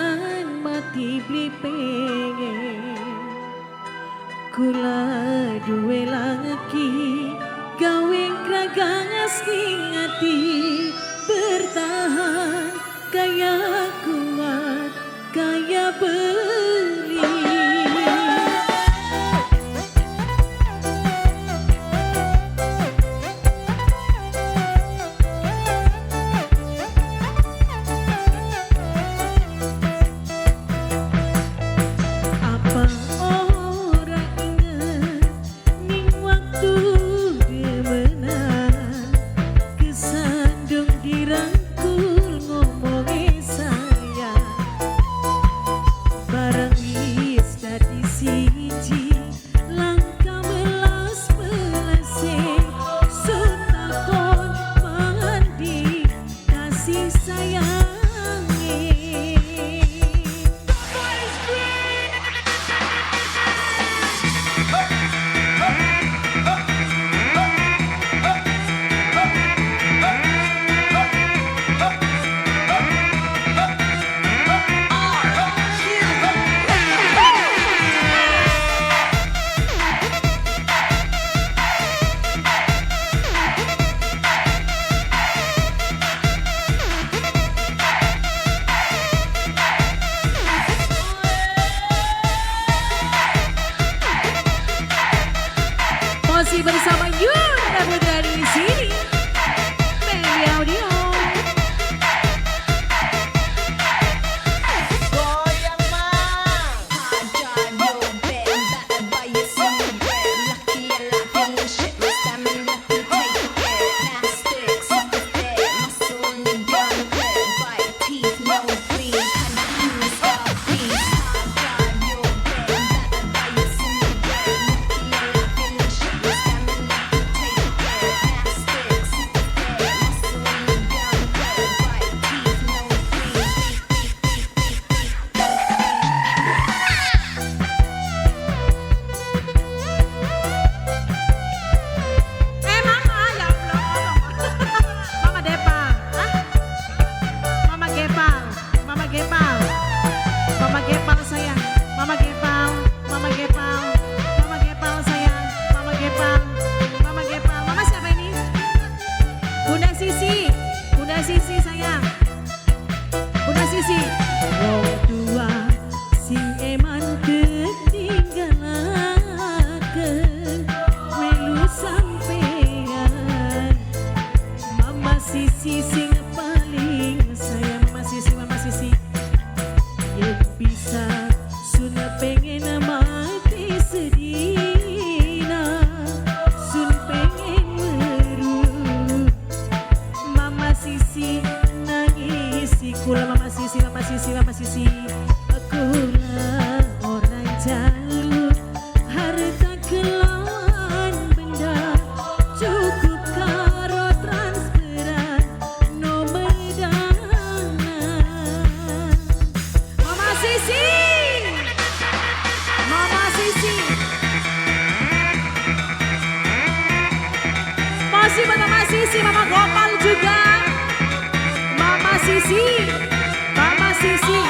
Senajan mati beli pengen, kula duwe laki gawe kragas ning ati, bertahan kaya kuat kaya beli. Apa ora inget ning waktu demenan, kesandung dirangkul ngomonge sayang, barang wis dadi siji langkah melas melase, sun takon mandi kasih sayange. Masih bersama Yura Putra di sini. Baby Audio. Goyang mang. Mama, ya Allah. Mama Depal. Hah? Mama Gepal. Mama Gepal. Mama Gepal sayang. Mama Gepal. Mama Gepal. Mama Gepal sayang. Mama Gepal. Mama Gepal. Mama siapa ini? Bunda Sisi. Bunda Sisi sayang. Bunda Sisi. Wong tua sing eman ketinggalaken melu sampean. Mama Sisi sing paling sayang, Mama Sisi, Mama Sisi. Yen bisa sun pengen mati sedina, sun pengen weruh Mama Sisi nangis kula, Mama Sisi, Mama Sisi, Mama Sisi. Kula ora jaluk harta kelawan benda, cukup karo transferan nomor dana. Mama Sisi, Mama Sisi. Masih Mama Sisi, Mama Gopal juga. Mama Sisi, Mama Sisi.